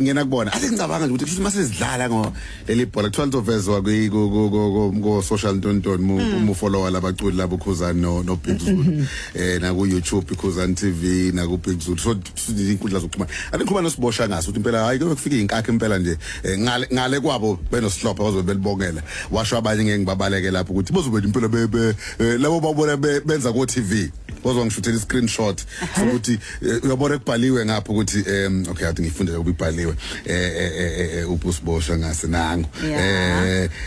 Ngena kubona athi ngicabanga nje ukuthi kusho mase sidlala ngo leli bhola kuthiwa lizovezwa ku social ntontoni mu follower labaculi labo Khuzani no Big Zulu, na ku YouTube Khuzani TV na ku Big Zulu, so inkundla zokuxhumana. Athi ngikhuluma nosibosha ngaso ukuthi impela hayi, kuyobe kufika izinkakha impela nje, ngale kwabo benosihlopha bazobe belibongela. Washo abanye, ngeke ngibabaleke lapho, ukuthi bazobe impela be labo babona benza ko TV, bazwa ngishuthela i-screenshot sokuthi uyabona kubhaliwe ngapha ukuthi okay, athi ngifunde ukuba ibhaliwe, ubusibosha ngase nangu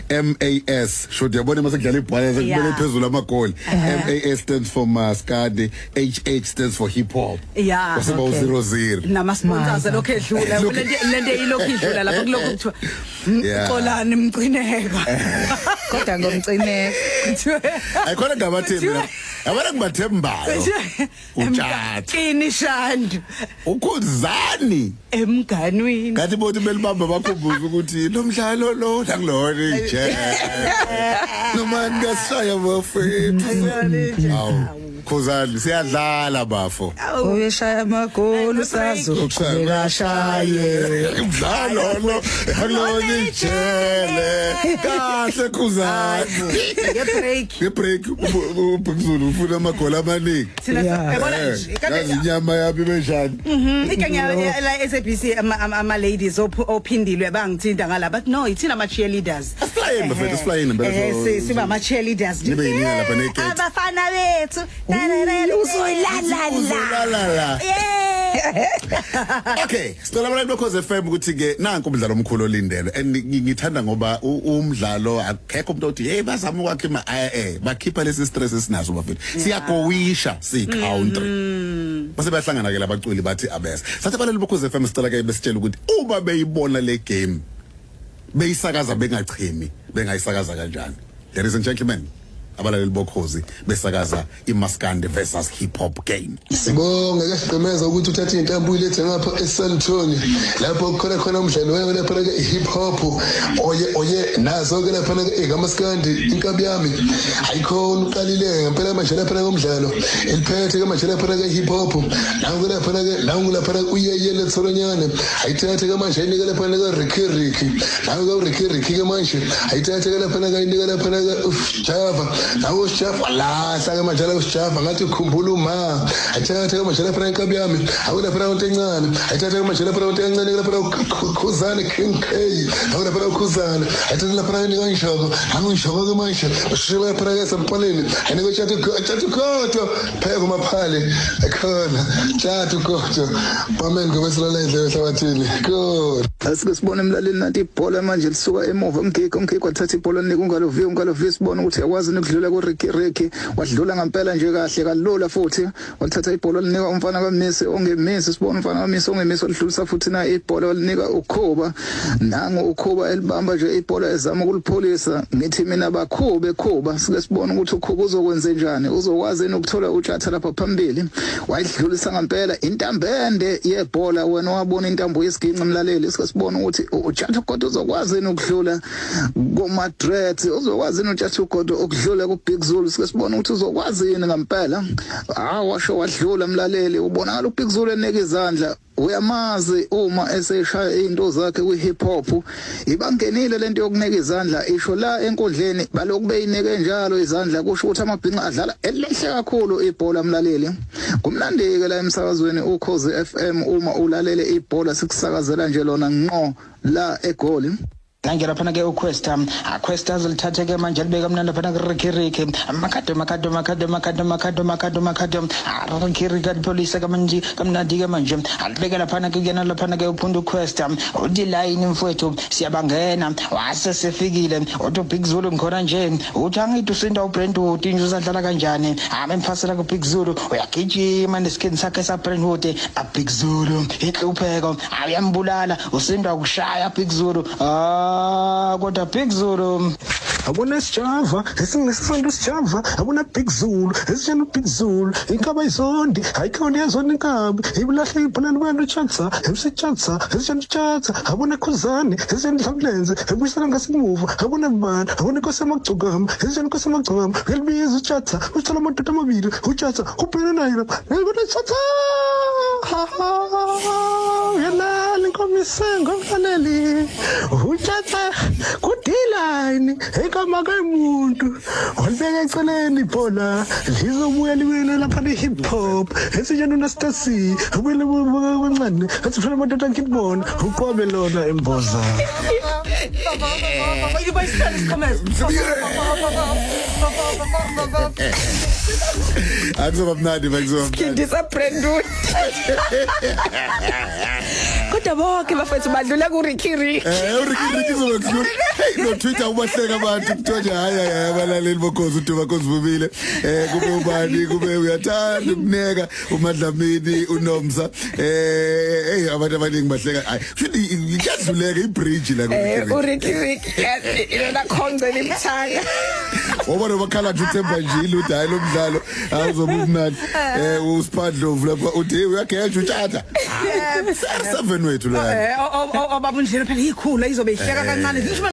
MAS should, uyabona mase kudlala ibhola sekubele phezulu amagoli, MAS stands for maskandi, HH stands for hip hop. Kwaseba u-0-0. Nama-sponsors alokhu edlula, lento ilokhu idlula lapho, kulokhu kuthiwa Xolani Mcineka. Kodwa ngomcineka. Ayikhona ngabathembi la. Yabona, ngibathembayo uTshatha. Kini Shandu. Ukhuzani. Emganwini. Ngathi bothi belibamba bakhumbuza ukuthi lo mdlalo lo nakulona ije noma ngasishaya bafethu. Awu Khuzani, siyadlala bafo. Uyeshaya amagoli, usazoqhubeka ashaye. Umdlalo lo akulona ijele kahle, Khuzani. Nge-break. Nge-break uBhekuzulu ufuna amagoli amaningi. Thina yabona nje kade Yazi inyama yami benjani. Ike ngiya la SABC, ama ladies ophindilwe bangithinta ngala, but no, ithina ama cheerleaders. Asiflayini bafethu, asiflayini impela. Siba ama cheerleaders. Nibe yinina lapha negate. Abafana bethu. Uzoyilala la. Uzolala la. Yeah. Okay, sicela abantu beKhozi FM ukuthi ke nanku umdlalo omkhulu olindelwe, and ngithanda ngoba umdlalo akekho umuntu othi hey, bazama ukwakha ima bakhipha lesi stress esinaso bafethu. Siyagowisha si country. Base bayahlangana ke labaculi, bathi abese. Sathi abalali beKhozi FM sicela ke besitshela ukuthi uma beyibona le game beyisakaza bengachemi, bengayisakaza kanjani. Ladies and gentlemen, abalaleli boKhozi besakaza iMaskandi versus hip hop game. Sibonge ke sigqemeza ukuthi uthathe intambo uyilethe ngapha eSandton, lapho kukhona khona umdlalo wayo lapha ke hip hop, oye oye nazo ke lapha ke ekamaskandi. Inkabi yami ayikhona, uqalile ngempela manje lapha ke umdlalo, eliphethe ke manje lapha ke hip hop. Nangu lapha ke, nangu lapha uyeye letholonyane, ayithathe ke manje ayinike lapha ke Ricky Ricky. Nangu ke Ricky Ricky ke manje ayithathe ke lapha ke, ayinike lapha ke Java. Nangu Java lahla ke manje la Java, ngathi ukhumbula uma ayithathe ke manje lapha inkabi yami awulapha into encane, ayithathe ke manje lapha into encane lapha Khuzane King K. Awulapha Khuzane, ayithathe lapha inika Nshoko. Nangu Nshoko ke manje ushila lapha ke sempaleni, ayinike Tjathu Tjathu Khoto pheka umaphali ekhona Tjathu Khoto amen ngoba silala indlela ehlabathini good. Asike sibone emlaleli, nanti ibhola manje lisuka emuva, umgigi umgigi wathatha ibhola nika uNgalovi, uNgalovi sibone ukuthi uyakwazi ukudlula ku-Ricky Ricky, wadlula ngempela nje kahle kalula futhi walithatha ibhola linika umfana kaMessi ongemisi, sibone umfana kaMessi ongemisi walidlulisa futhi na ibhola walinika uKhuba. Nangu uKhuba elibamba nje ibhola ezama ukulipholisa. Ngithi mina bakhube Khuba, sike sibone ukuthi uKhuba uzokwenze njani, uzokwazi yini ukuthola uTshatha lapha phambili. Wayidlulisa ngempela intambende yebhola, wena wabona intambo yesiginci mlaleli. Sike sibone ukuthi uTshatha kodwa uzokwazi yini ukudlula kuma-dreads, uzokwazi yini uTshatha kodwa ukudlula ku-Big Zulu. Sike sibone ukuthi uzokwazi yini ngempela. Hawu, washo wadlula mlaleli, ubonakala uBig Zulu eneka izandla. Uyamazi uma eseshaya izinto zakhe kwi-hip hop, ibangenile lento yokuneka izandla, isho la enkundleni balokhu beyineke njalo izandla, kusho ukuthi amabhinca adlala elihle kakhulu ibhola mlaleli. Kumnandi-ke la emsakazweni Ukhozi FM uma ulalele ibhola, sikusakazela nje lona ngqo la eGoli. Nange laphana ke uQuesta, Questa azolithathe ke manje alibeka mnandi laphana kuRicky Ricky, Makhado Makhado Makhado Makhado Makhado Makhado Makhado, Ricky Ricky alipholisa kamanje kamnandi ke manje alibeka laphana ke kuyena laphana ke uphunda uQuesta, uthi line mfowethu siyabangena, wase sefikile uthi Big Zulu ngikhona nje, uthi angithi usinda uBrentwood nje uzadlala kanjani, amemphasela ku Big Zulu, uyagijima neskin sakhe sa Brentwood, a Big Zulu inhlupheko ayambulala, usindwa kushaya Big Zulu, ah kodwa Big Zulu. Abona sijava esingesisonto sijava, abona Big Zulu esitshela Big Zulu inkaba izondi ayikhona iyazona inkabi ibulahle ibhola libuya lutshatsa ebusitshatsa esitshela utshatsa, abona Khuzane esitshela Dlamlenze ebuyisela ngasemuva, abona bani, abona inkosi yamagcokama esitshela inkosi yamagcokama ngelibiza utshatsa, uthola amadoda amabili utshatsa ubhekene naye lapha ngibona tshatsa uyalala. Inkomise ngomfaneli utshatha ku-D-line igama kemuntu walibeka eceleni ibhola lizobuya libuyele lapha ne-hip hop esitsheni unastasi ubuyele kancane athi phela madoda ngikubona uqwabe lona emboza. Akuzoba mnandi, bakuzoba mnandi. Khindisa Brandon. Kodwa bonke bafethu badlula ku Ricky Rick. uRicky Ricky uzobe kudlula. Hey, no Twitter ubahleka abantu kuthiwa nje hayi hayi abalaleli bokhozi uDuma Kozivumile. Kube ubani kube uyathanda ukuneka uMadlamini uNomsa. Hey abantu abaningi bahleka. Hayi, kusho iyadluleka ibridge la ku uRicky Rick ilona khonce limthanga. Wabona bakhala nje uThemba nje iluda hayi lo mdlalo awuzobe umnandi. uSiphandlovu lapha uthi uyageja utshata. 7 wethu la. Obaba unjena phela ikhula izobe ihleka kancane. Ngisho